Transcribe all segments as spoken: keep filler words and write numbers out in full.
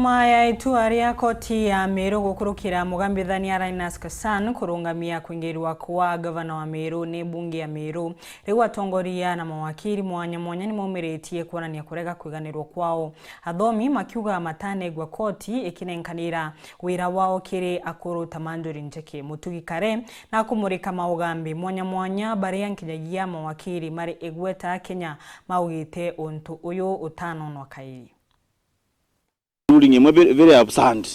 Nyuma ya itua ria koti ya Meru gukurukira mugambithania Linus Kassan kurungamia kwingirwa kwa gavana wa Meru ni mbunge ya Meru, riu atongoria na mawakiri mwanya mwanya ni maumiritie kuonania kurega kwiganirwa kwao, athomi makiuga matanegwa koti ikinenkanira wira wao kiri akuru ta Manjuri Ncheke. Mutugi Kare na kumurika maugambi mwanya mwanya baria nkinyagia mawakiri mari igweta Kenya maugite untu uyu utanonwa kairi. Ruling imwe very, very absurd.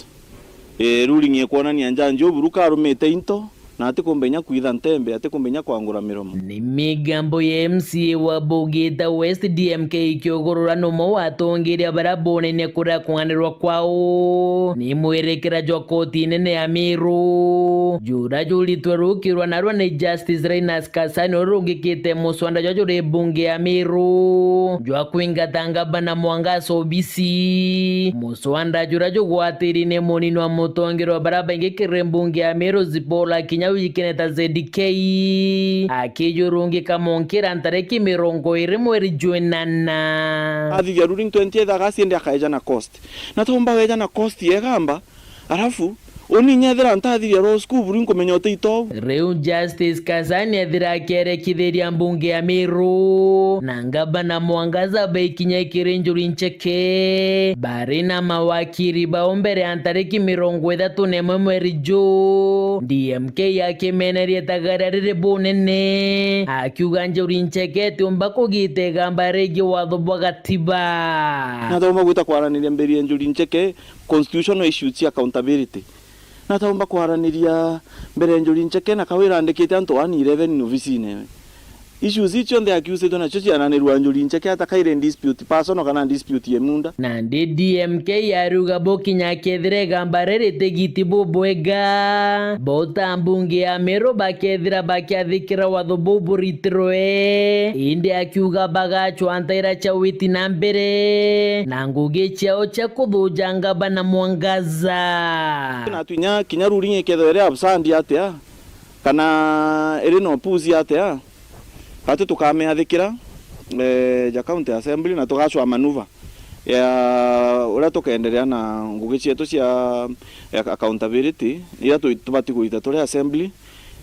Eh, ruling ikwonania njanji uburu karumite into, na atikumba inya kwitha ntembe, atikumba inya kwangura miromo. Ni migambo ya M C A wa Bugita West D M K ikiugurura numwe wa atongeria baria bonene kuria kung'anirwa kwao ni mwerekera jwa koti nene ya Meru, jura juritwe rukirwa narua ni Justice Linus Kasani uria urungikite muswanda jwa juri bunge ya Meru jwa kwingata ngavana Mwangaza obisi. Muswanda jura jugwatiri ni munini wa mutongeria wa baria baingi kiri mbunge ya Meru Zipporah Kinyau ikene ta Z K, akijurungika monkira ntariki mirongo iri mweri jwenana. Athithia ruling twentieth August indi akaeja na cost. Na taumba weja na cost yegamba, alafu uni nyethira ntathiria law school buru nkumenya uti itou. Riu Justice Kasani ethira akierekithiria mbunge ya Meru na ngavana Mwangaza baikinya ikiri Njuri Ncheke, bari na mawakiri bao mbere ya ntariki mirongo ithatu na imwe mweri ju, D M K akimenerie tagaria riri bunene, akiuga Njuri Ncheke atiumba kugita igamba rigi watho bwa gatiba. Na taumba gwita kwaraniria mbere ya Njuri Ncheke constitutional issues cia accountability. Na taumba kwaraniria mbere ya Njuri Ncheke na kawira andikite antu one eleven obisine. Issues icio cionthe akiusitwe nacio ciaranirua Njuri Ncheke ata kaire dispute personal kana dispute ya munda. Nandi D M K ariuga bukinya kethira igamba riri tigiti bubwega, bo ta mbunge ya Meru bakethira bakiathikira watho buu buritirwe, indi akiuga bagacwa ntaira cia witi na mbere na ngugi ciao cia kuthuja ngavana Mwangaza. Na twinya kinya ruling ikethirwa iri absurd atia, kana iri na upuzi atia, gati tukamiathikira, eh, ja County Assembly na tugacwa manuva ya uria tukenderea na ngugi cietu cia, eh, accountability iria tu-, tubati kuita turi Assembly.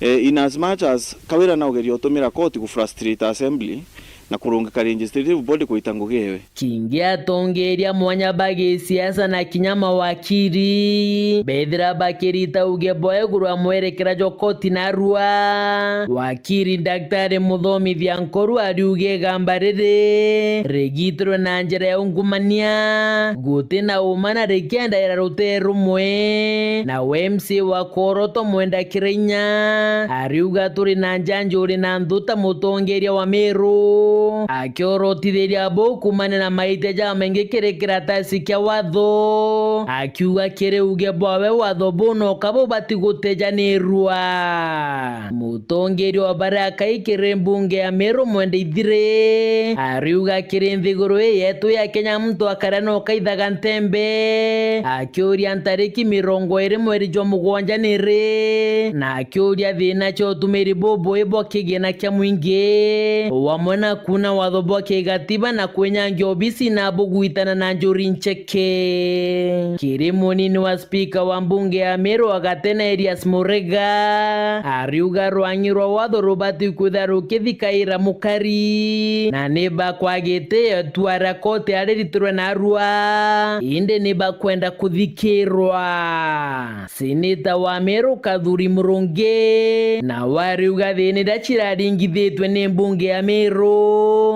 Eh, in as much as Kawira na ugeria utumira koti ku frustrate Assembly na kurungika legislative body kuita ngugi ewe. Kingi atongeria mwanya ba gisiasa na kinya mawakiri bethira bakirita uge bwao iguru ya mwerekera jwa koti narua. Wakiri Daktari Muthomithia Nkoru ariuga igamba riri rigitirwe na njira ya ungumania, guti na uma na rikiendaira rutee rumwe. Na we M C A wa Koroto Mwenda Kirainya ariuga turi na njanji uri na nthu ta mutongeria wa Meru, akiorotithiria buu kumania na maitia jamaingi kiri kiratasi kia watho, akiuga kiri uge bwawe watho buu noka bubati gutejanirua. Mutongeria wa baria akai kiri mbunge ya Meru Mwenda Ithiri ariuga kiri nthiguru ii yetu ya Kenya muntu akaria noka ithaga ntembe, akiuria ntariki mirongo iri mweri jwa mugwanja ni ri, na akiuria thina cia utumiri bubui bwa kigina kia mwingi, wamwe na kuna watho bwa kigatiba na kwinyangia obisi na bugwitana na Njuri Ncheke. Kiri munini wa spika wa mbunge ya Meru wa gatene Elias Murega, ariuga rwang'i rwa watho rubati kwithira rukithikaira mukari, na ni bakwagite itua ria koti ariritirwe narua, indi ni bakwenda kuthikirwa. Seneta wa Meru Kathuri Murungi nawe ariuga thina iria ciraringithitwe ni mbunge ya Meru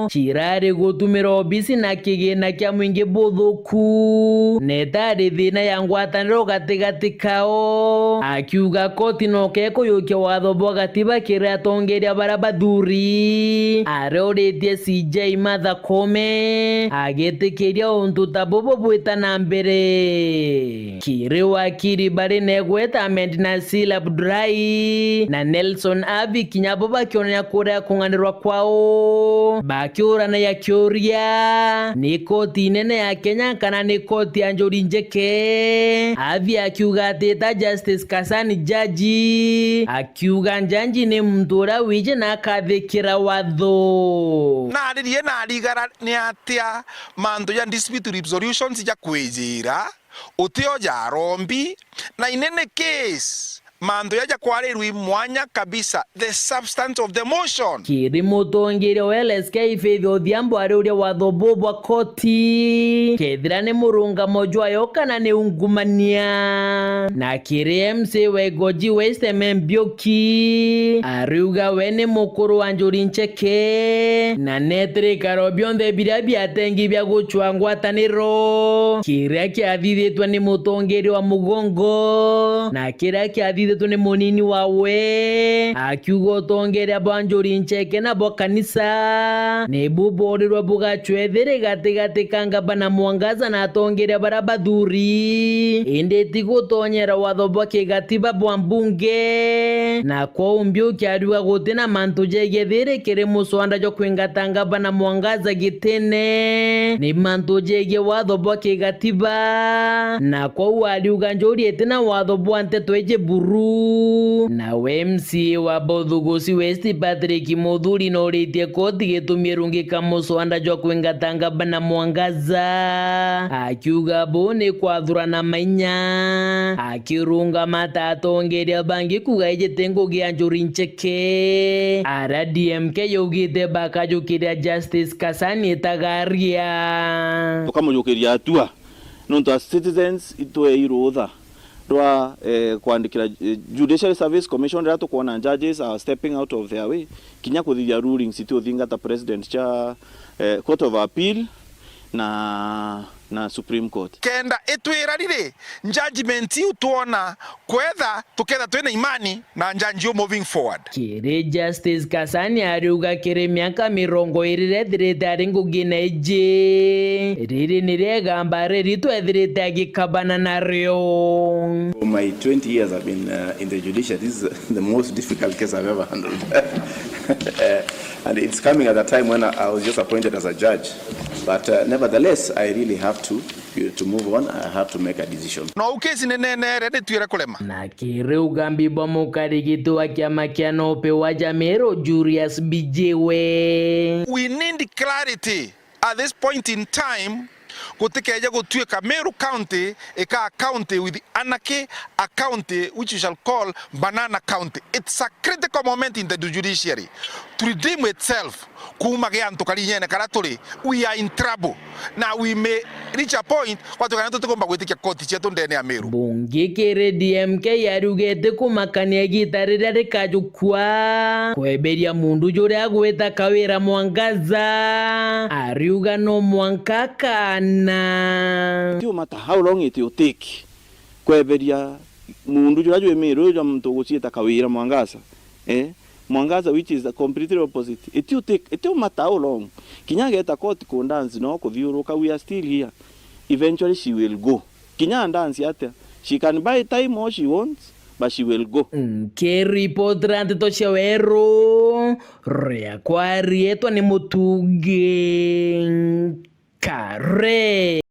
cirari gutumira obisi na kigina kia mwingi buthuku, na itari thina ya ngwataniro gatigati kao, akiuga koti noka ikuyukia watho bwa gatiba kiri atongeria baria bathuri, aria uritie C J Martha Koome agitikiria untu ta bubu bwita na mbere. Kiri wakiri bari na igweta Ahmed Nasir Abdullahi na Nelson Havi kinya bo bakionania kuria kung'anirwa kwao, bakiuranagia kiuria, ni koti nene ya Kenya kana ni koti ya Njuri Ncheke? Havi akiuga ati ta Justice Kasani jaji, akiuga jaji ni muntu uria wiji na akathikira watho. Naririe narigara ni atia mantu ja dispute resolutions ja kwijira utioja arombi, na in any case, mantu jaja kwarirwa i mwanya kabisa, the substance of the motion. Kiri mutongeria wa L S K Faith Odhiambo ari uria watho buu bwa koti, kethira ni murungamo jwayo kana ni ungumania. Na kiri M C A wa Igoji West Emma Mbiuki, ariuga we ni mukuru wa Njuri Ncheke, na netire ikaro bionthe biria biatengi bia gucwa ngwataniro, kiria kiathithitwe ni mutongeria wa mugongo, na kiria kiathithitwe ni munini wawe, akiuga utongeria bwa Njuri Ncheke na bwa kanisa nibu bworirwe bugacwethire gatigati ka ngavana Mwangaza na atongeria baria bathuri, indi ti gutonyera watho bwa kigatiba bwa mbunge. Na kwou Mbiuki ariuga guti na mantu jegie thiri kiri muswanda jwa kwingata ngavana Mwangaza gitine, ni mantu jegie watho bwa kigatiba, na kwou ariuga Njuri iti na watho bwa nteto iji buru. Nawe M C A wa Bothugusi West Patrick Muthuri noritie koti gitumi irungika muswanda jwa kwingata ngavana Mwangaza, akiuga buu ni kwathurana mainya, akirungama ta atongeria bangi kuuga iji ti ngugi ya Njuri Ncheke, aria D M K yaugite bakajukiria Justice Kasani itagaria. Tukamujukiria atua. Nontu as citizens itwei rutha rwa, eh, kwandikira, eh, Judiciary Service Commission riria tukwona judges are stepping out of their way, kinya kuthithia rulings itiuthingata precedent cia, eh, Court of Appeal na, na Supreme Court. Kenda itwira riri judgment iu twona kwetha tuketha twina imani na njanji u moving forward. Kiri Justice Kasani ariuga kiri miaka mirongo iri rethirite ari ngugine iji, riri nirio igamba riri twethirite agikabana nario. For my twenty years I've been, uh, in the judiciary, this is the most difficult case I've ever handled. Uh, and it's coming at a time when I, I was just appointed as a judge. But, uh, nevertheless, I really have to, to move on. I have to make a decision. No u kesi ni nenere ni twire kurema. Na kiri ugambi bwa mukarigiti wa kiama kia Nope wa Jamiro, Julius Bijiwe. We need clarity at this point in time, gutikeje gutuika Meru County ika a county with anarchy, a county which you shall call banana county. It's a critical moment in the judiciary to redeem itself. Kuuma gia antu karinyene karia turi, we are in trouble. Na we may reach a point, gwatuika ni tutikumba gwitikia koti cietu ndene ya Meru. Bungi kiri D M K ariuga iti kumakania igita riria rikajukua kweberia mundu juria agwita Kawira Mwangaza, ariuga no mwanka akana. It will matter how long it will take kweberia mundu juria jwi Meru, uju jwa muntu uguciita Kawira Mwangaza, eh? Mwangaza, which is completely opposite. It will take, it will matter how long. Kinya ageta court ku dance no kuthiuruka, we are still here. Eventually she will go. Kinya dance atia, she can buy time all she wants, but she will go. Nkiripotera nteto cia weru, riakwa rietwa ni Mutungi Kare.